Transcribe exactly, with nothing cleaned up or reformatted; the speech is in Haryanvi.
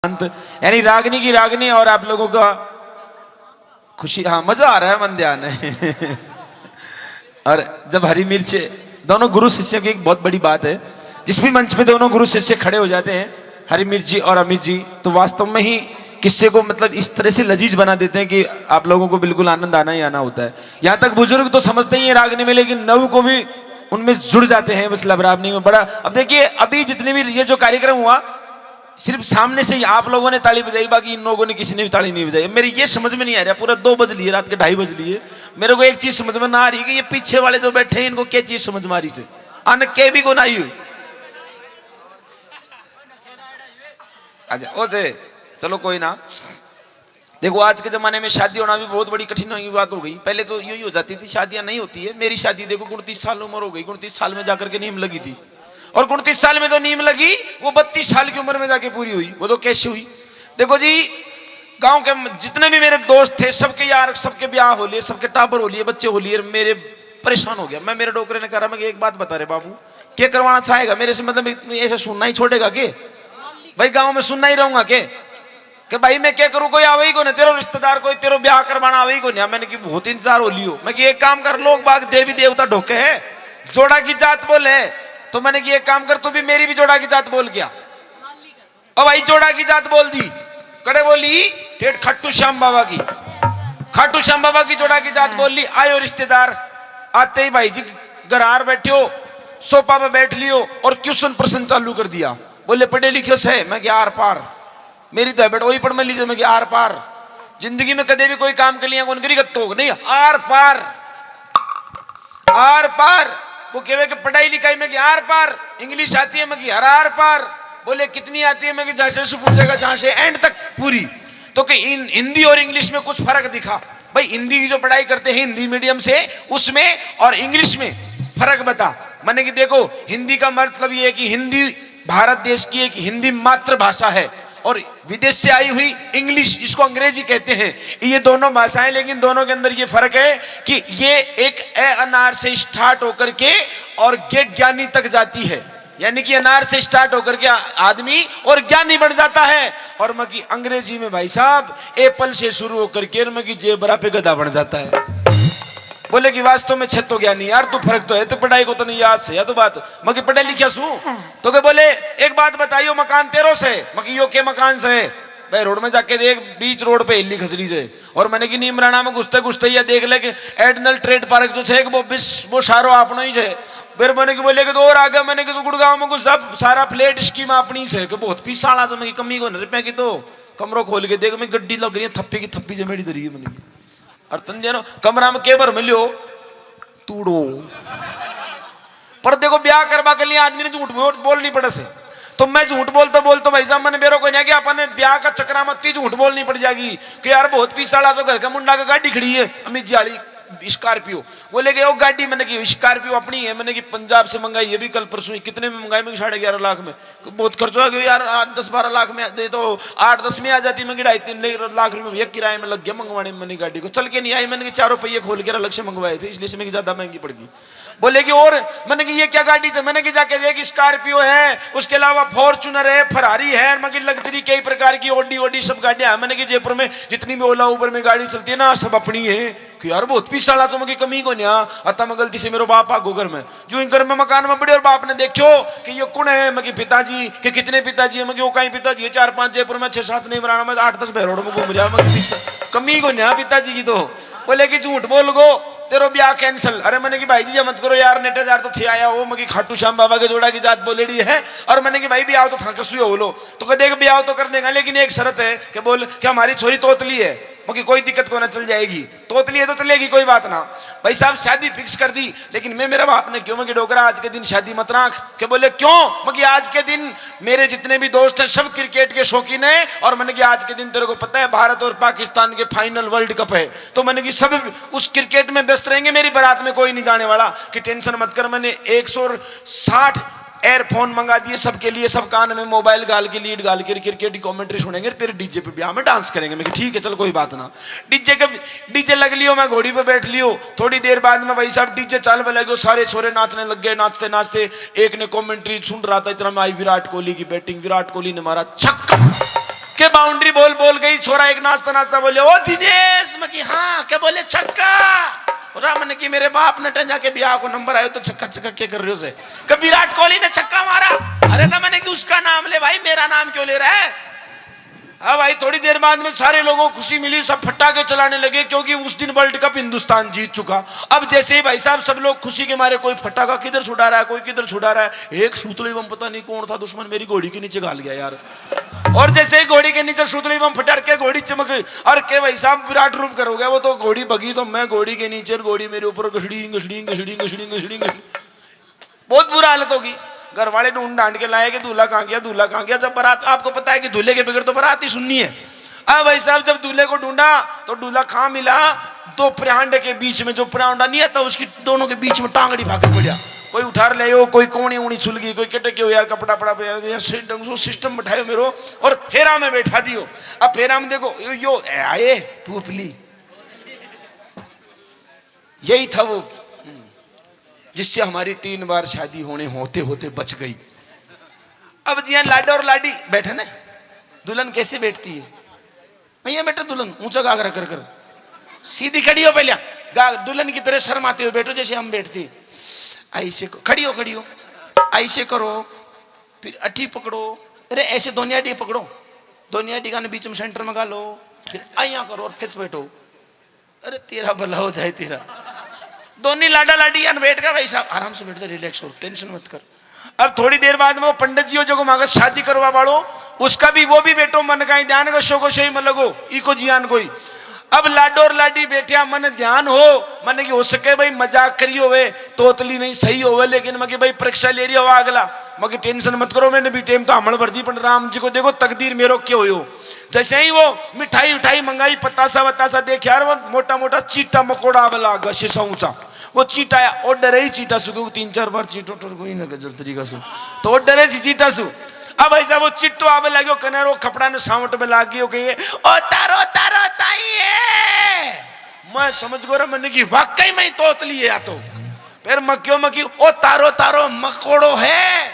अंत, यानी रागनी की रागनी और आप लोगों का खुशी। हाँ, मजा आ रहा है, मन ध्यान है। और जब हरी मिर्च, दोनों गुरु शिष्य की एक बहुत बड़ी बात है, जिस भी मंच पे दोनों गुरु शिष्य खड़े हो जाते हैं, हरी मिर्च जी और अमित जी, तो वास्तव में ही किस्से को, मतलब, इस तरह से लजीज बना देते हैं कि आप लोगों को बिल्कुल आनंद आना ही आना होता है। यहाँ तक बुजुर्ग तो समझते ही हैं रागनी में, लेकिन नव को भी उनमें जुड़ जाते हैं बस लबराबनी में। बड़ा, अब देखिए, अभी जितने भी ये जो कार्यक्रम हुआ, सिर्फ सामने से ही आप लोगों ने ताली बजाई, बाकी इन लोगों ने किसी ने भी ताली नहीं बजाई। मेरे ये समझ में नहीं आ रहा, पूरा दो बज लिए, रात के ढाई बज लिए। मेरे को एक चीज समझ में ना आ रही कि ये पीछे वाले जो बैठे हैं, इनको क्या चीज समझ में आ रही है, अन के भी को ना आई हुई। अच्छा, ओ जे, चलो कोई ना। देखो, आज के जमाने में शादी होना भी बहुत बड़ी कठिनाई की बात हो गई। पहले तो यही हो जाती थी, शादियां नहीं होती है। मेरी शादी देखो, उनतीस साल उम्र हो गई, उनतीस साल में जाकर के नीम लगी थी, और उनतीस साल में तो नीम लगी, वो बत्तीस साल की उम्र में जाके पूरी हुई। वो तो कैसे हुई? देखो जी, गांव के जितने भी मेरे दोस्त थे, सबके यार, सबके ब्याह हो लिए, सबके टाबर हो लिए, बच्चे हो लिए। मेरे परेशान हो गया मैं। मेरे डोकरे ने कहा, मैं एक बात बता रहे बाबू, क्या करवाना चाहेगा मेरे से? मतलब, ऐसे सुनना ही छोड़ेगा के? भाई, गांव में सुनना ही रहूंगा के? कि भाई, मैं क्या करूं, कोई आवे ही कोन्या, तेरो रिश्तेदार कोई तेरो ब्याह करवाना आवे ही कोन्या। मैंने की बहुत इंतजार हो लियो। मैं की एक काम कर, लोग बाग देवी देवता ढोके है, जोड़ा की जात बोले, तो मैंने की एक काम कर, तू भी मेरी भी जोड़ा की जात बोल गया। ओ भाई, जोड़ा की जात बोल दी, कड़े बोली, ठेठ खाटू श्याम बाबा की, खाटू श्याम बाबा की जोड़ा की जात बोल ली। आयो रिश्तेदार, आते ही भाई जी घर आर बैठे हो, सोफा पे बैठ लियो और क्वेश्चन प्रश्न चालू कर दिया। बोले, पढ़े लिखे से? मैं क्या आर पार, मेरी तो हैबिट वही पढ़ में लीजिए, मैं क्या आर पार। जिंदगी में कदे भी कोई काम के लिए कौन करी गत्तो नहीं, आर पार, आर पार। वो कहवे कि पढ़ाई लिखाई में की आर पार, इंग्लिश आती है मैं की हर आर पार। बोले, कितनी आती है मैं की जहां से पूछेगा, जहां से एंड तक पूरी। तो कि इन हिंदी और इंग्लिश में कुछ फर्क दिखा भाई, हिंदी की जो पढ़ाई करते हैं हिंदी मीडियम से, उसमें और इंग्लिश में फर्क बता। मैंने कि देखो, हिंदी का मतलब ये है कि हिंदी भारत देश की एक हिंदी मातृभाषा है, और विदेश से आई हुई इंग्लिश, जिसको अंग्रेजी कहते हैं, ये दोनों भाषाएं, लेकिन दोनों के अंदर ये फर्क है कि ये एक ए अनार से स्टार्ट होकर के और गे ज्ञानी तक जाती है, यानी कि अनार से स्टार्ट होकर के आ-, आदमी और ज्ञानी बन जाता है। और मैं की अंग्रेजी में, भाई साहब, एप्पल से शुरू होकर के मैं की जेबरा पे गधा बन जाता है। बोले कि वास्तव में छे तो ज्ञानी यार, तू फर्क तो है, तो पढ़ाई को तो नहीं याद से या तो बात, मैं की पढ़े लिखा सू। तो के बोले, एक बात बताइयो, मकान तेरो से? मैं की यो के मकान से? भाई, रोड में जाके देख, बीच रोड पे हिल्ली खसरी से। और मैंने की नीमराना में घुसते घुसते ये देख ले कि एडनल ट्रेड पार्क जो छे, वो बिस-, वो सारो आपनो ही छे। फिर मैंने की बोले कि तो और आगे, मैंने की तो गुड़गांव में घुस, सब सारा फ्लैट स्कीम आपनी से, कि बहुत पीसा वाला से, मैं की कमी को नहीं, रुपया की तो कमरों खोल के देख, मैं गड्डी लग रही है, थप्पे की थप्पी जमेड़ी धरी है मैंने। और तन देनो कमरा में के भर मिलियो, तूड़ो। पर देखो, ब्याह करवा के लिए आदमी ने झूठ बोल, बोलनी पड़े से। तो मैं झूठ बोलता बोलता, भाई साहब, मैंने बेरो कोई नहीं कि अपन ब्याह का चक्रा मत ही झूठ बोलनी पड़ जाएगी कि यार, बहुत पीसा वाला तो घर का मुंडा का गाड़ी खड़ी है, अमित जी वाली स्कॉर्पियो। बोले कि वो गाड़ी मैंने की स्कॉर्पियो अपनी है, मैंने की पंजाब से मंगाई है, भी कल परसों ही। कितने में मंगाई? मैं की साढ़े ग्यारह लाख में। बहुत खर्च हो गया यार, आठ, दस, बारह लाख में दे तो आठ दस में आ जाती। मैं की ढाई तीन लाख रुपये भैया किराए में लग गया मंगवाने में, मैंने गाड़ी को चल के नहीं आई। मैंने की चारों पहिए खोल के अलग से मंगवाए थे, इसलिए से मैं की ज्यादा महंगी पड़ गई। बोले कि और? मैंने की ये क्या गाड़ी है? मैंने की जाके देख, स्कॉर्पियो है, उसके अलावा फॉर्च्यूनर है, फरारी है, मैं की लग्जरी कई प्रकार की, ओडी ओडी सब गाड़ियां हैं। मैंने की जयपुर में जितनी भी ओला उबर में गाड़ी चलती है ना, सब अपनी है। कि यार, बहुत पीसा वाला तो मैं की कमी को नहीं। आता मैं गलती से मेरो बाप आगो घर में, जो इन घर में मकान में बड़े और बाप ने देखो कि ये कौन है, मैं की पिताजी, कि कितने पिताजी है, मैं की वो कहीं पिताजी है, चार पांच जयपुर में, छह सात नीमराना में, आठ दस बहरोड में घूम रहा, मैं की पीसा, कमी को नहीं पिताजी की तो। बोले कि झूठ बोल गो, तेरो ब्याह कैंसिल। अरे मैंने की भाई जी, ये मत करो यार, नेटे जार तो थे आया हो, मैं की खाटू श्याम बाबा के जोड़ा की जात बोलेड़ी है, और मैंने की भाई ब्याह तो था कसुए हो लो, तो कह देख ब्याह तो कर देगा, लेकिन एक शर्त है कि बोल कि हमारी छोरी तोतली है, मैं की कोई दिक्कत को ना, चल जाएगी। तोतली है तो चलेगी, कोई बात ना। भाई साहब, शादी फिक्स कर दी, लेकिन मैं, मेरा बाप ने क्यों, मैं की डोकरा, आज के दिन शादी मत राख। के बोले क्यों? मैं की आज के दिन मेरे जितने भी दोस्त हैं, सब क्रिकेट के शौकीन हैं, और मैंने की आज के दिन, तेरे को पता है, भारत और पाकिस्तान के फाइनल वर्ल्ड कप है, तो मैंने की सब उस क्रिकेट में व्यस्त रहेंगे, मेरी बारात में कोई नहीं जाने वाला। कि टेंशन मत कर, मैंने एक सौ साठ एयरफोन मंगा दिए सबके लिए, सब कान में मोबाइल गाल के, लीड गाल के क्रिकेट की कमेंट्री सुनेंगे, तेरे डीजे पे ब्याह में डांस करेंगे। मैं कहा, ठीक है, चल कोई बात ना। डीजे के, डीजे लग लियो, मैं घोड़ी पे बैठ लियो। थोड़ी देर बाद में भाई साहब डीजे चालवे लग्यो, सारे छोरे नाचने लग गए। नाचते नाचते एक ने कमेंट्री सुन रहा था, इतना में आई विराट कोहली की बैटिंग। विराट कोहली ने मारा छक्का। के बाउंड्री बॉल बॉल गई। छोरा एक नाचता नाचता बोले, "ओ दिनेश।" मैं की, "हाँ।" के बोले, "छक्का।" और मैंने की, "मेरे बाप ने टंजा के ब्याह को नंबर आयो तो छक्का छक्का के कर रहे हो से?" कि विराट कोहली ने छक्का मारा। अरे ना, मैंने की, "उसका नाम ले भाई, मेरा नाम क्यों ले रहा है?" हाँ भाई, थोड़ी देर बाद में सारे लोगों को खुशी मिली, सब फटाके चलाने लगे, क्योंकि उस दिन वर्ल्ड कप हिंदुस्तान जीत चुका। अब जैसे ही भाई साहब सब लोग खुशी के मारे, कोई फटाका किधर छुड़ा रहा है, कोई किधर छुड़ा रहा है, एक सूतली बम पता नहीं कौन था दुश्मन, मेरी घोड़ी के नीचे घाल गया यार। और जैसे ही घोड़ी के नीचे सूतली बम फटक के घोड़ी चमक गई, और के भाई साहब विराट रूप कर हो गया, वो तो घोड़ी भगी तो मैं घोड़ी के नीचे, घोड़ी मेरे ऊपर घसड़ी घसड़ी घसड़ी घसड़ी घसड़ी घसड़ी। बहुत बुरा हालत होगी। घर वाले ढूंढ ढांड के लाए कि दूल्हा कहाँ गया, दूल्हा कहाँ गया। जब बारात, आपको पता है कि दूल्हे के बगैर तो बारात ही सुन्नी है। अब भाई साहब, जब दूल्हे को ढूंढा तो दूल्हा कहाँ मिला? दो प्रियांड के बीच में, जो प्रियांडा नहीं आता, उसकी दोनों के बीच में टांगड़ी फाके पड़ा। कोई उठार ले आयो, कोई कोणी उणी छुल गई, कोई कटे क्यों यार, कपड़ा पड़ा पे यार, सही ढंग से सिस्टम बैठायो मेरो, और फेरा में बैठा दियो। अब फेरा में देखो, यो, यो ए, आए पूपली, यही था वो, जिससे हमारी तीन बार शादी होने होते होते बच गई। अब जी यहाँ लाडो और लाडी बैठे ना, दुल्हन कैसे बैठती है? भैया बैठे दुल्हन, ऊंचा घाघरा कर कर, सीधी खड़ी हो पहले, गा-, दुल्हन की तरह शर्माते हुए बैठो, जैसे हम बैठते। ऐसे क-, खड़ी हो, खड़ी हो, ऐसे करो, फिर अठी पकड़ो, अरे ऐसे दोनिया डी पकड़ो, दोनिया डी का बीच में सेंटर में गालो, फिर आइया करो और फिर बैठो। अरे तेरा भला हो जाए तेरा। दोनी लाडा लाडी यान बैठ गया, भाई साहब आराम से बैठ जा, रिलैक्स हो, टेंशन मत कर। अब थोड़ी देर बाद में वो पंडित जी हो जो को मांगे शादी करवा वालो, उसका भी, वो भी बैठो, मन का ही ध्यान, को शो को सही में लगो, इको जियान कोई। अब लाडो और लाडी बैठिया, मन ध्यान हो, मन की हो सके भाई मजाक करी होवे, तोतली नहीं सही होवे, लेकिन मगे भाई परीक्षा ले रही हो अगला, मगे टेंशन मत करो, मैंने भी टेम तो हमल भर दी, पर राम जी को देखो तकदीर मेरो के होयो। जैसे ही वो मिठाई उठाई मंगाई, पतासा वतासा देख यार, वो मोटा मोटा चीटा मकोड़ा वाला आगा, शीशा ऊंचा, वो चीटा आया, ऑर्डर है ही चीटा सु, क्योंकि तीन चार बार चीटो टोर कोई ना गजब तरीका सु, तो ऑर्डर है सी चीटा सु। अब भाई साहब वो चिट्टो आवे लाग्यो, कने रो खपड़ा ने सावट में लाग गयो, कहिए, "ओ तारो तारो ताई है।" मैं समझ गो रे, मैंने की वाकई में ही तोतली है या तो। फिर मैं क्यों, मैं की, "ओ तारो तारो मकोड़ो है।"